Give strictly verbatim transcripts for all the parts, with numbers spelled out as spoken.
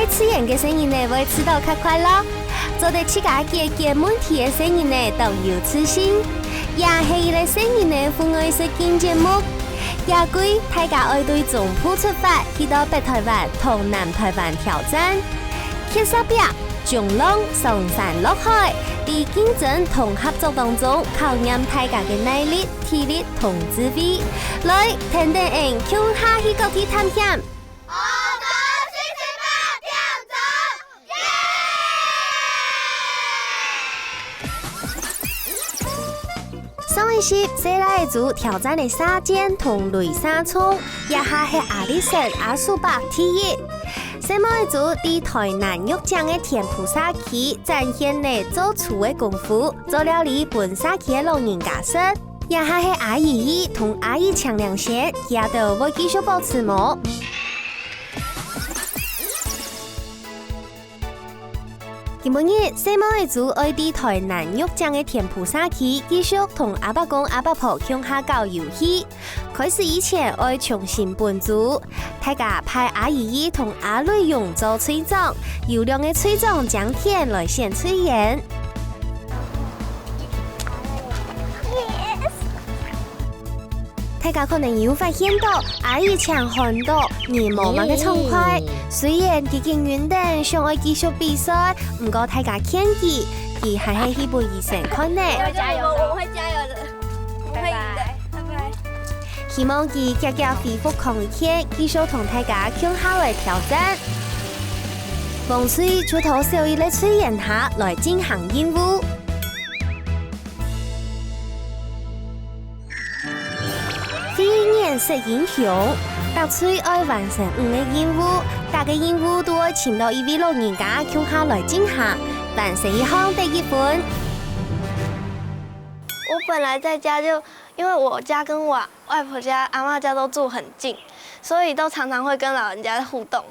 在自然个細人仔會試著較快樂，做得自家解決問題个細人仔當有自信。也係一個細人仔戶外實境節目。這季大家愛對中部出發，去到北台灣同南台灣挑戰。蹶沙壁、衝浪、上山落海，在競爭同合作當中考驗大家个耐力、體力同智慧。來，跈等𠊎共下去各地探險！ 上一集，細賴仔組挑戰了射箭同雷射銃，這下係阿力神、阿叔伯第一。細妹仔組在台南玉井个田埔社區展現了做廚个功夫，做料理分社區个老人家食。這下係阿姨姨同阿姨請領先，佢兜會繼續保持無？ 今晡日，細妹仔組愛在台南玉井个田埔社區繼續同阿伯公阿伯婆共下搞遊戲。開始以前愛重新分組，大家派阿姨姨同阿瑞勇做隊長，由兩個隊長爭權來選隊員。 大家可能有發現著，阿姨正看著人無麼个暢快。雖然佢緊暈等，想愛繼續比賽，毋過大家勸佢，佢還係去分醫生看呢。我會加油的，我會加油的，我會贏的，拜拜。希望佢遽遽恢復康健，繼續同大家共下來挑戰。黃隊就在小一个隊員下來進行任務。 飛燕識英雄，逐隊愛完成五個任務，逐個任務都愛尋著一位老人家共下來進行，完成一項得一分。我本來在家就，因為我家跟我外婆家、阿嬷家都住很近，所以都常常會跟老人家互動。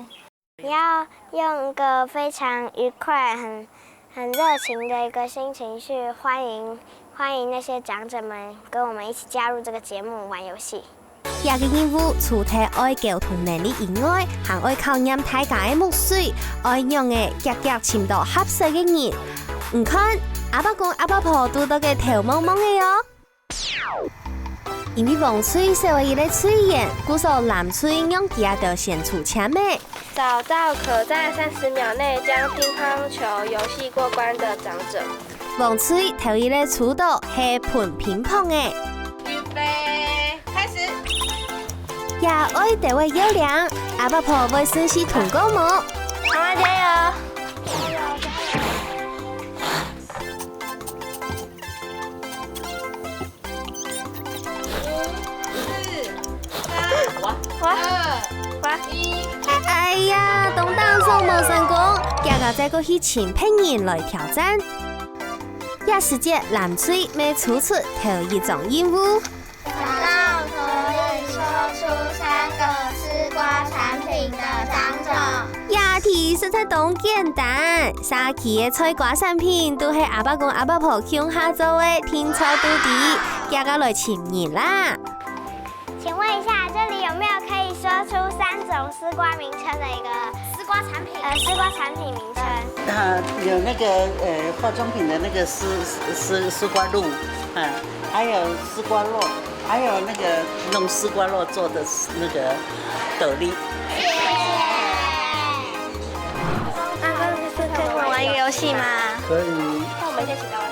你要用一個非常愉快、很、很熱情的一個心情去歡迎、歡迎那些長者們跟我們一起加入這個節目玩遊戲。這個任務除忒愛溝通能力以外，還愛考驗大家个目水，愛仰仔遽遽尋著合適个人。你看，阿伯公阿伯婆堵著个頭濛濛个哦！ 因為黃隊少了一個隊員，故所藍隊讓佢兜先抽籤仔。找到可在三十秒內將乒乓球遊戲過關的長者。黃隊頭一個抽著係歕乒乓仔。預備，開始。這愛兜仔要領，阿伯婆會順序通過無？媽媽加油！ 五、四、三、二、一。哎呀，當當爽無成功，遽遽再過去尋別人來挑戰。這時節，藍隊乜抽出頭一張任務。找到可以說出三個絲瓜產品的長者。 這題實在當簡單，社區个菜瓜產品都係阿伯公阿伯婆共下做个，定著都知，遽遽來尋人啦。請問一下，這裡有沒有可以說出三種絲瓜名稱的一個，絲瓜產品？呃，絲瓜產品名稱。啊，有那個，呃，化妝品的那個絲，絲，絲瓜露，啊，還有絲瓜肉，還有那個用絲瓜肉做的那個豆粒。 那跟，可以跟我玩一個遊戲嗎？可以。那我們先請教玩。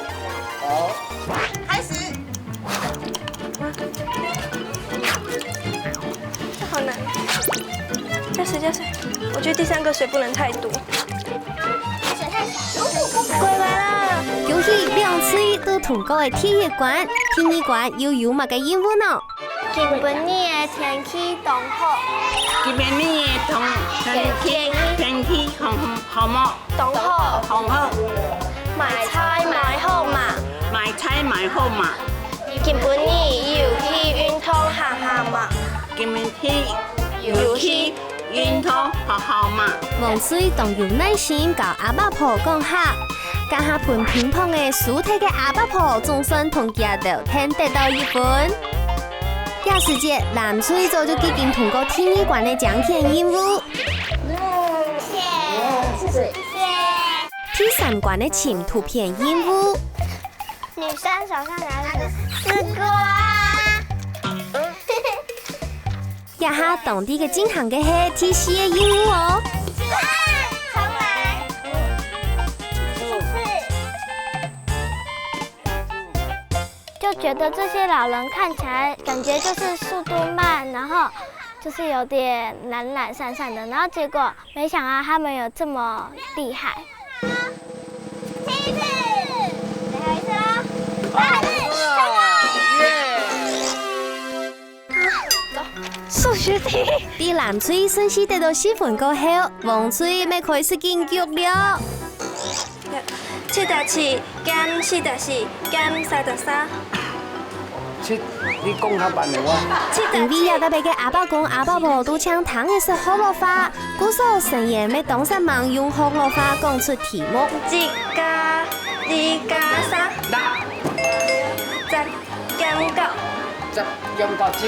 好。開始。這好難。加水，加水。我覺得第三個水不能太多。過來啦！恭喜兩隊都通過了第一關，第二關又有麼个任務呢？ 今晡日个天氣當好。今晡日个天，天氣，天氣好，好無？當好。當好。買菜買好無？買菜買好無？今晡日有去運動行行無？今晡日有去運動好好無？黃隊當有耐心教阿伯婆講客，這下歕乒乓仔輸忒个阿伯婆總算同佢兜跈得著一分。 這時節，藍隊早就已經通過第二關个獎品任務。第三關个尋圖片任務。女生手上拿的是絲瓜。這下當地个進行个係第四个任務哦。重來。就覺得這些老人看起來感覺就是速度慢，然後就是有點懶懶散散的，然後結果沒想到他們有這麼厲害。七次，最後一次哦，八次，成功！耶！數學題。在藍隊順序得到四分過後，黃隊乜開始緊張了。七十七減四十四減三十三。七，你講較慢个話。因為這搭个阿伯公阿伯婆都淨聽得識學老話，故所成員乜當煞猛用學老話講出題目。一加二加三。六。十減九。十減八，七。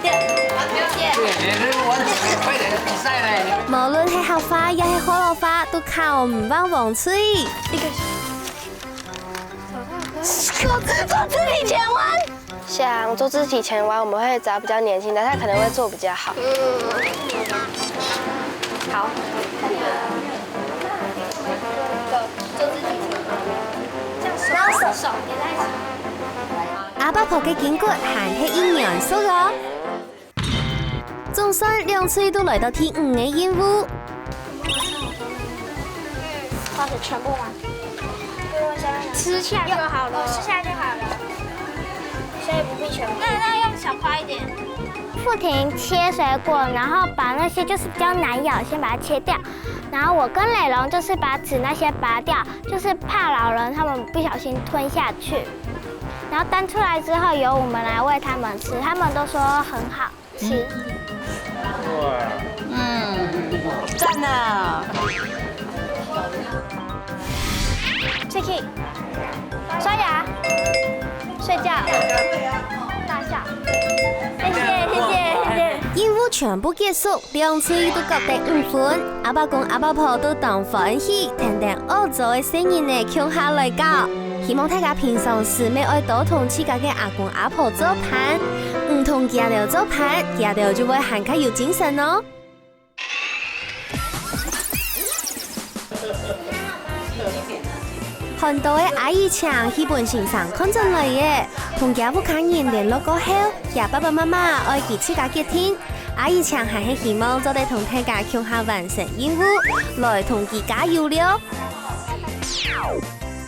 對。你完成快點比賽咧。無論係客話也係學老話，都考毋贏黃隊。一個。做，做自己前彎。 像做自己前彎，我們會找比較年輕的，他可能會做比較好。好。然後手，手疊在一起。阿伯婆个筋骨還係一軟熟哦。 總算兩隊都來到第五个任務。把它全部嗎？吃下就好了。哦，吃下就好了，所以不必全部。那，那用小块一點。付婷切水果，然後把那些就是比較難咬，先把它切掉。然後我跟磊龍就是把籽那些拔掉，就是怕老人他們不小心吞下去。然後端出來之後，由我們來餵他們吃，他們都說很好。 行。嗯，讚啊！出去，刷牙，睡覺，大笑。謝謝，謝謝，謝謝。任務全部結束，兩隊都各得五分，阿伯公阿伯婆都當歡喜，跈等學做个細人仔共下來搞。 希望大家平常時乜愛多同自家个阿公阿婆做伴，毋同佢兜做伴，佢兜就會還較有精神哦。看到个阿姨請戲本先生看轉來个，同厥屋下人聯絡過後，厥爸爸媽媽愛佢自家決定。阿姨請還係希望做得同大家共下完成任務，來同佢加油了。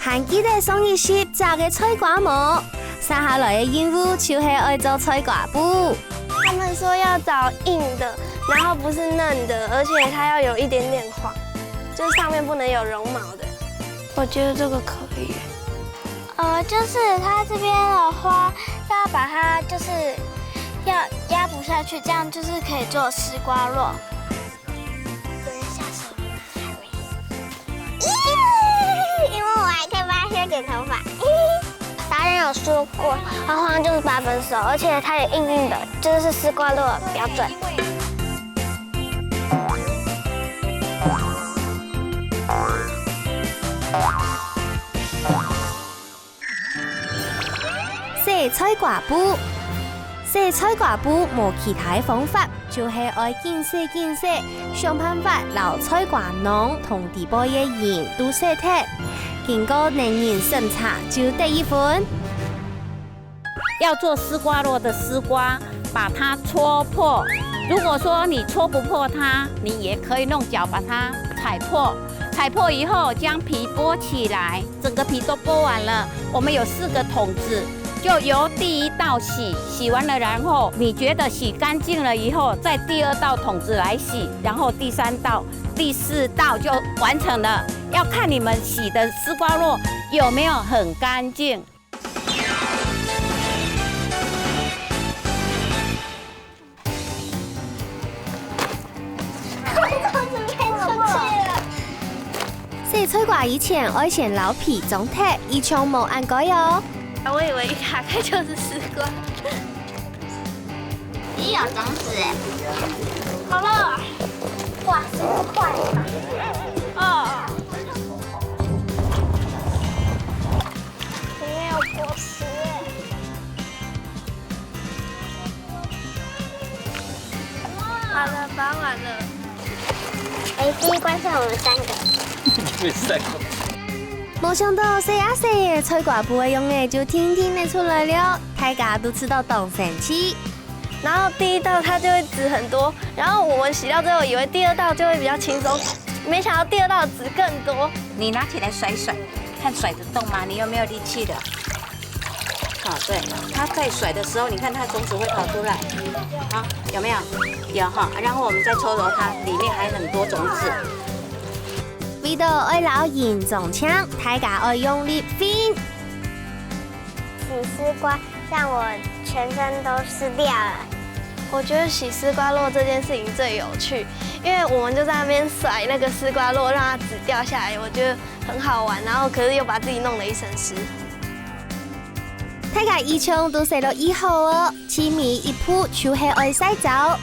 還記得上一集摘个菜瓜無？接下來个任務就係愛做菜瓜布。他們說要找硬的，然後不是嫩的，而且它要有一點點黃，就是上面不能有絨毛的。我覺得這個可以。呃，就是它這邊的花要把它就是要壓不下去，這樣就是可以做絲瓜絡。 因為我還可以幫他修剪頭髮。達人有說過，花花就是八分熟，而且它也硬硬的，就是絲瓜絡的標準。 洗菜瓜布。洗菜瓜布無其他个方法，就係愛緊洗緊洗，想辦法摎菜瓜囊同底背个仁都洗忒。經過能人審查就得一分。要做絲瓜絡的絲瓜，把它戳破。如果說你戳不破它，你也可以用腳把它踩破。踩破以後，將皮剝起來。 整個皮都剝完了，我們有四個桶子，就由第一道洗，洗完了，然後你覺得洗乾淨了以後，再第二道桶子來洗，然後第三道、第四道就完成了。要看你們洗的絲瓜絡有沒有很乾淨。 洗菜瓜以前愛先摎皮張忒，以前無恁該哦。我以為一打開就是絲瓜。咦，有種子哎。好了。哇，十塊。哦。我们三个。你们三个。無想到細阿細个菜瓜布个樣仔就定定仔出來了，大家都試著當生趣。然後第一道它就會籽很多，然後我們洗掉之後以為第二道就會比較輕鬆，沒想到第二道籽更多。你拿起來甩甩，看甩得動嗎？你有沒有力氣的？好，對，它在甩的時候，你看它種子會跑出來，好，有沒有？有哈，然後我們再搓揉它，裡面還有很多種子。為著愛摎仁裝淨，大家愛用力扽。洗絲瓜讓我全身都濕掉了。我覺得洗絲瓜落這件事情最有趣，因為我們就在那邊甩那個絲瓜落，讓它籽掉下來，我覺得很好玩，然後可是又把自己弄得一身濕。大家衣裳都洗到已好哦，盡尾一步就係愛曬燥。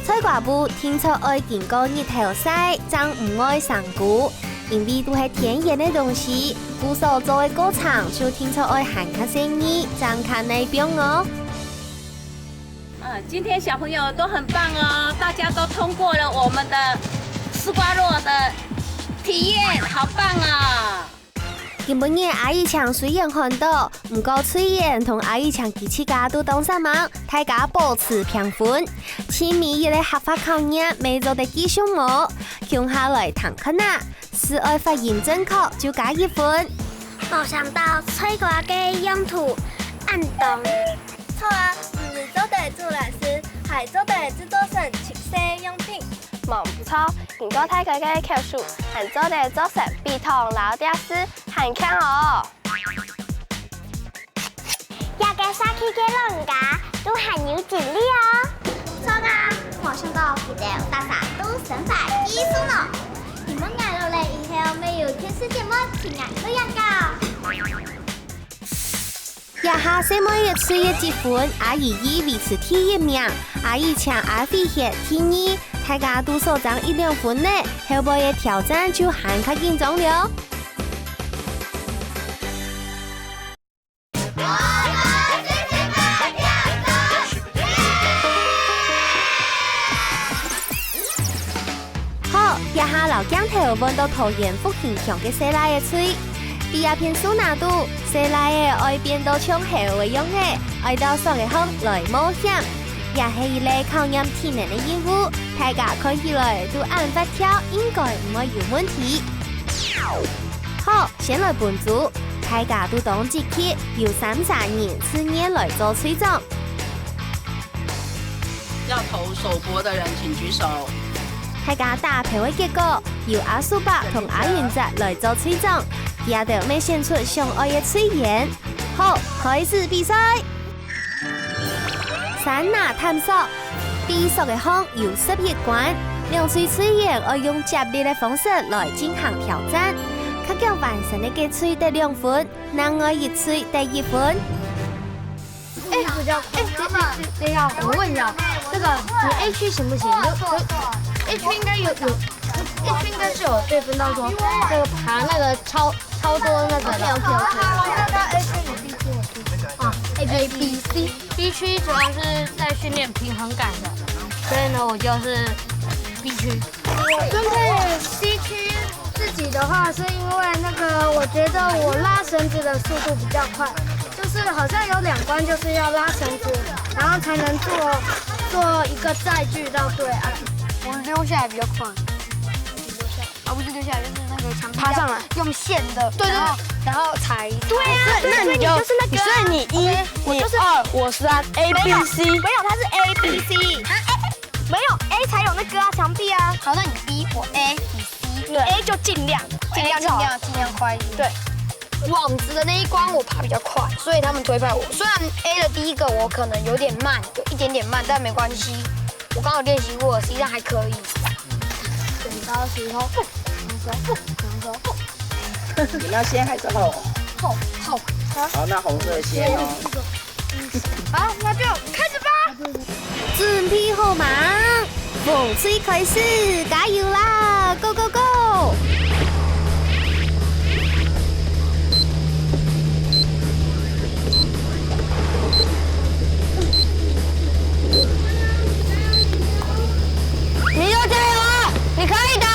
菜瓜布定著愛經過日頭曬，正毋會生菇，因為都係天然个東西，故所做个過程就定著愛還較細膩，正較耐放哦。嗯，今天小朋友都很棒哦，大家都通過了我們的絲瓜落的體驗，好棒啊！今晡日阿姨請雖然寒著，毋過翠燕同阿姨請佢自家都當煞猛，大家保持平衡。盡尾一個客話考驗，乜做得繼續無？共下來聽看啊，係愛發音正確就加一分。無想到菜瓜个用途恁多。錯啊，毋係做得煮來食，還做得製作成七色用品。無毋著，經過大家个口述，還做得做成米湯摎茶食，還慶哦！ 這個社區个老人家都還有精力哦。著啊，無想到佢兜大家都身懷異想呢。希望𠊎老了以後乜有電視節目請𠊎去演講。這下細妹仔隊个積分，阿姨維持第一名，阿姨請阿飛歇第二，大家都所爭一兩分呢，後背个挑戰就還較緊張了。 好，這下摎鏡頭換到桃園復興鄉个細賴仔隊。在這片樹林肚，細賴仔愛變到像猴个樣仔，愛到索仔項來冒險。這係一個考驗體能个任務，大家看起來都恁活跳，應該毋會有問題。好，先來分組，大家都當積極，有三儕人自願來做隊長。 要投首播的人請舉手。大家打票个結果，由阿叔伯同阿雲澤來做隊長，佢兜乜選出想愛个隊員。好，開始比賽！山林探索，在索仔項有十一關，兩隊隊員愛用接力个方式來進行挑戰。較遽完成个該隊得兩分，另外一隊得一分。 哎，哎，等，等，等一下，我問一下，這個你A區行不行？有，有，A區應該有，有，A區應該是有被分到說，那個爬那個超，超多那個的。OK，OK，OK。那他A區你B區，我B區。啊，A B C。B區主要是在訓練平衡感的，所以呢，我就是B區。我分配C區。 自己的話，是因為那個，我覺得我拉繩子的速度比較快，就是好像有兩關就是要拉繩子，然後才能做，做一個載具到對岸。我溜下來比較快。啊，不是溜下來，就是那個牆壁爬上來。用線的，對，對，然後，對。然後踩。對啊，所以，那你就，所以你就是那個啊。所以你一，OK，我就是，你二，我三，A B C。沒有，沒有，它是A B C。啊，A，沒有，A才有那個啊，牆壁啊。好，那你B，我A，你C。對。A就盡量，盡量就好。盡量，盡量快一點。對。網子的那一關我爬比較快，所以他們推派我。雖然A的第一個我可能有點慢，有一點點慢，但沒關係，我剛好練習過了，實際上還可以。剪刀石頭布，剪刀石頭布，剪刀石頭布。你要先還是後？後，後。好，那紅色先哦。好，那就開始吧。準備好吂？紅隊開始，加油啦！Go go go！你要加油啊！你可以的！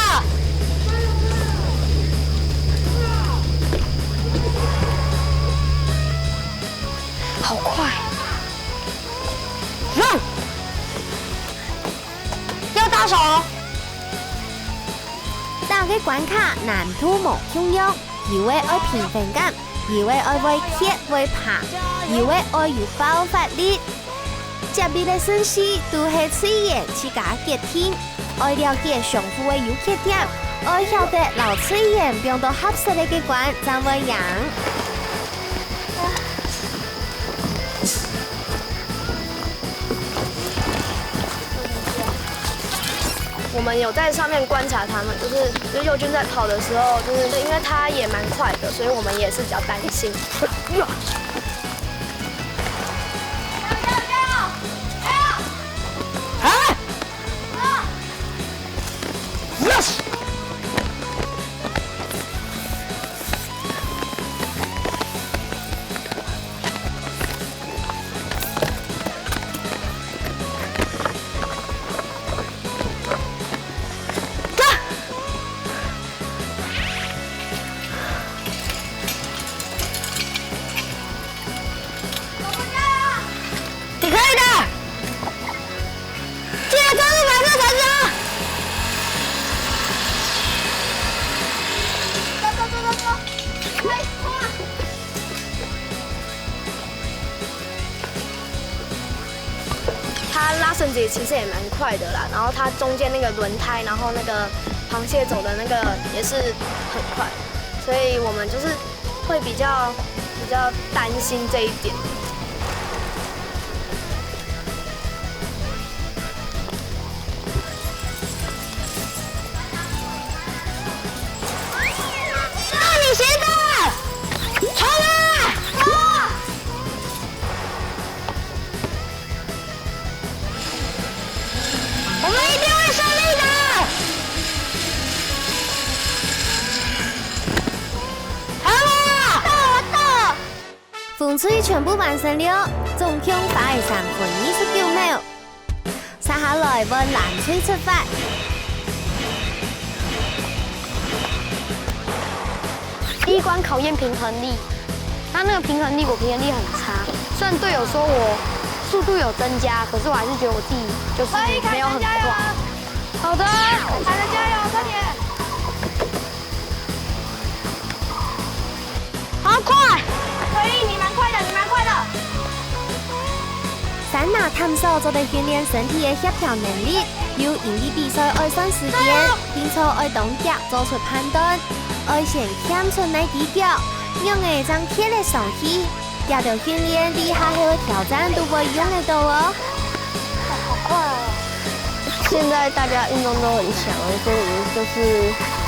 个關卡難度無共樣，有个愛平衡感，有个愛會蹶會爬，有个愛有爆發力。接力个順序都係隊員自家決定，愛了解相互个優缺點，愛曉得摎隊員放到合適个關正會贏。 我们有在上面观察他们，就是就是佑君在跑的时候，就是因为他也蛮快的，所以我们也是比较担心。你可以的！记得抓住白色绳子哦！走走走走走！哎，哇！ 它拉绳子其实也蛮快的啦，然后它中间那个轮胎，然后那个螃蟹走的那个也是很快，所以我们就是会比较比较担心这一点。那你先到，冲啊！我们一定会胜利的！好了！到了，到了！红队全部完成了，总共花了三分二十九秒。接下來換藍隊出發。第一關考驗平衡力， 他那个平衡力，我平衡力很差。虽然队友说我速度有增加，可是我还是觉得我自己就是没有很快。好的，凯德加油，快点！好快！可以，你蛮快的，你蛮快的。山林探索做得訓練身體个協調能力，又因為比賽愛算時間，定著愛當遽做出判斷，愛先喊出哪支腳， 仰仔正蹶得上去，這兜訓練這下後个挑戰都會用得到哦。好快哦！現在大家運動都很強，所以就是會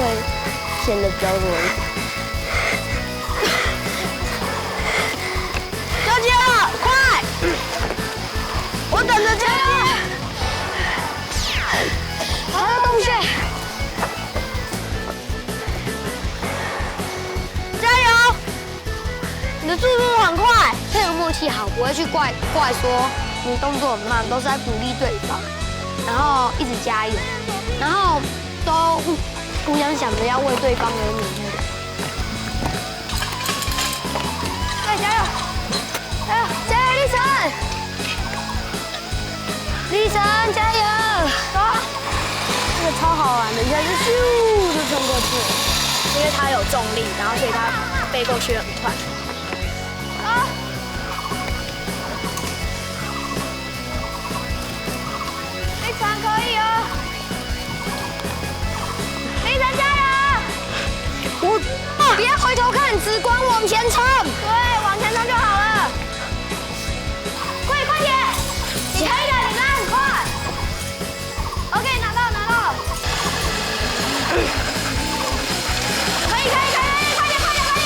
顯得比較弱一點。小姐，快！我等著加油！還有洞穴。 加油！你的速度很快。配合默契好，不会去怪怪说你动作很慢，都是在鼓励对方，然后一直加油，然后都互互相想着要为对方而努力。对，加油！加油！加油，立成！ 立成，加油！啊，这个超好玩的，一下就咻就冲过去了。因为它有重力，然后所以它飞过去很快。啊！立成可以哦！立成加油！我，不要回头看，只管往前冲。对，往前冲就好了。 快，快点！你可以的，你拉很快。OK，拿到，拿到。可以，可以，可以，快点，快点，快点！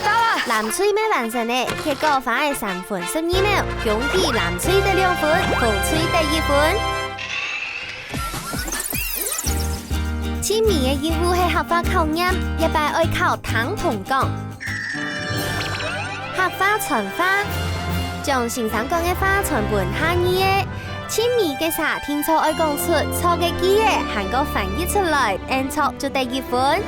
到了。藍隊乜完成了，結果花了三分十二秒，恭喜藍隊得兩分，紅隊得一分。 盡尾个任務係客話考驗，這擺愛考聽同講。客話傳話，將先生講个話傳分下二个。盡尾个儕定著愛講出著个句仔，還過翻譯出來，恁樣就得一分。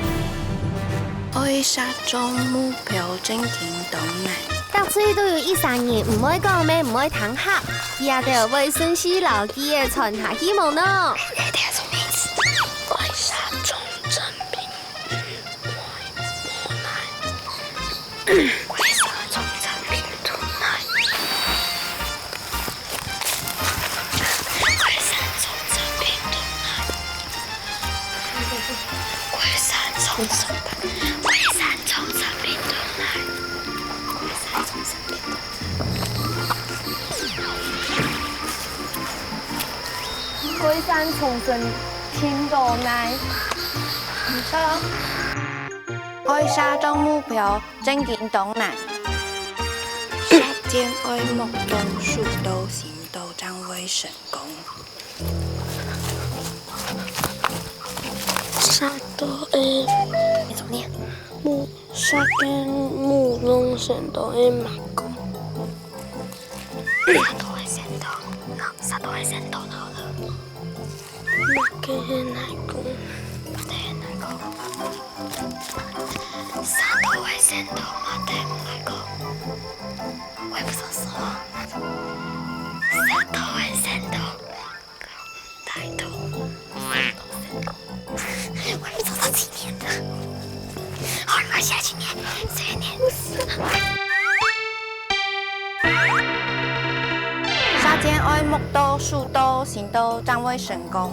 愛設種目標真經當難。逐隊都有一儕人毋會講乜毋會聽客，佢兜會順勢摎佢个傳下去無呢？你兜做麼个？為啥總生病？為啥總生病？為啥總生病？ 歸山重生病倒哪？毋著。愛設中目標，正經當難。設箭愛目中、手到、心到，正會成功。 設到个，你怎麼念？目，設箭目中、心到个目光。設到个心到，那，設到个心到好了。目个个目光。目个个目光。設到个心到，目个个目光。我也不知道說。設到个心到。 態度。我也不知道幾年了。好，我下去念，隨便念。設箭愛目到、手到、心到，正會成功。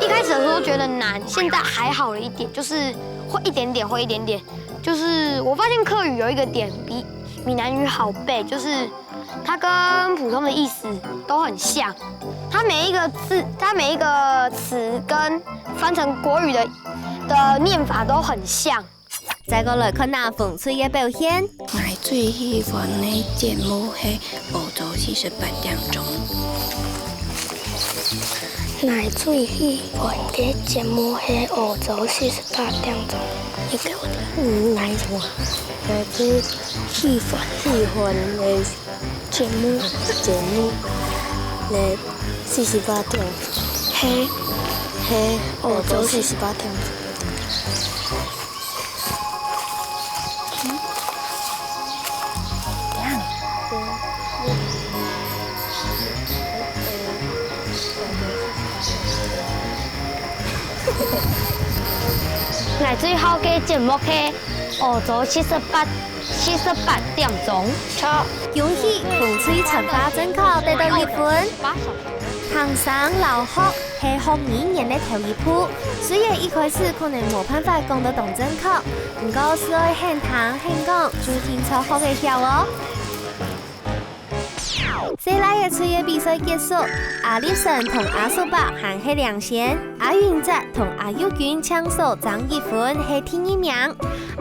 一開始的時候覺得難，現在還好了一點，就是會一點點，會一點點。就是我發現客語有一個點比閩南語好背，就是 它跟普通的意思都很像，它每一個字，它每一個詞跟翻成國語的，的念法都很像。再過來看下紅隊个表現。𠊎最喜歡个節目係《澳洲四十八點鐘》。𠊎最喜歡个節目係《澳洲四十八點鐘》。你給我的。嗯，哪一種啊？ 𠊎最喜歡，喜歡个節目，節目，个四十八點，係，係，澳洲四十八點。𠊎最好个節目係 澳洲四十八，四十八點鐘。著。恭喜紅隊傳話正確得到一分。聽聲摎學係學語言个頭一步，雖然一開始可能無辦法講到當正確，毋過只愛肯聽肯講，就定著學會曉哦。 細賴仔隊个比賽結束，阿立生同阿叔伯還係領先，阿雲哲同阿玉君淨所爭一分係第二名，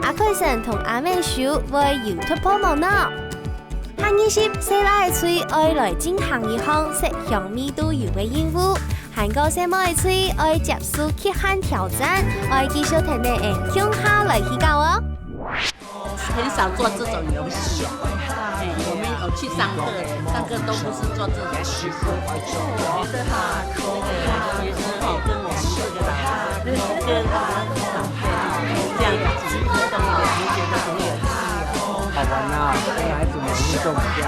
阿凱生同阿美秀會有突破無呢？下二集，細賴仔隊愛來進行一項色香味都有个任務，還過細妹仔隊愛接受極限挑戰，愛繼續跈等𠊎共下來去搞哦。 很少做這種遊戲啊。哎，我們有去上課，上課都不是做這種遊戲。我覺得哈，那個學生哦，跟我們這個老師，跟他們長輩這樣子互動，我覺得很有趣啊。好玩啊，跟孩子們互動一下。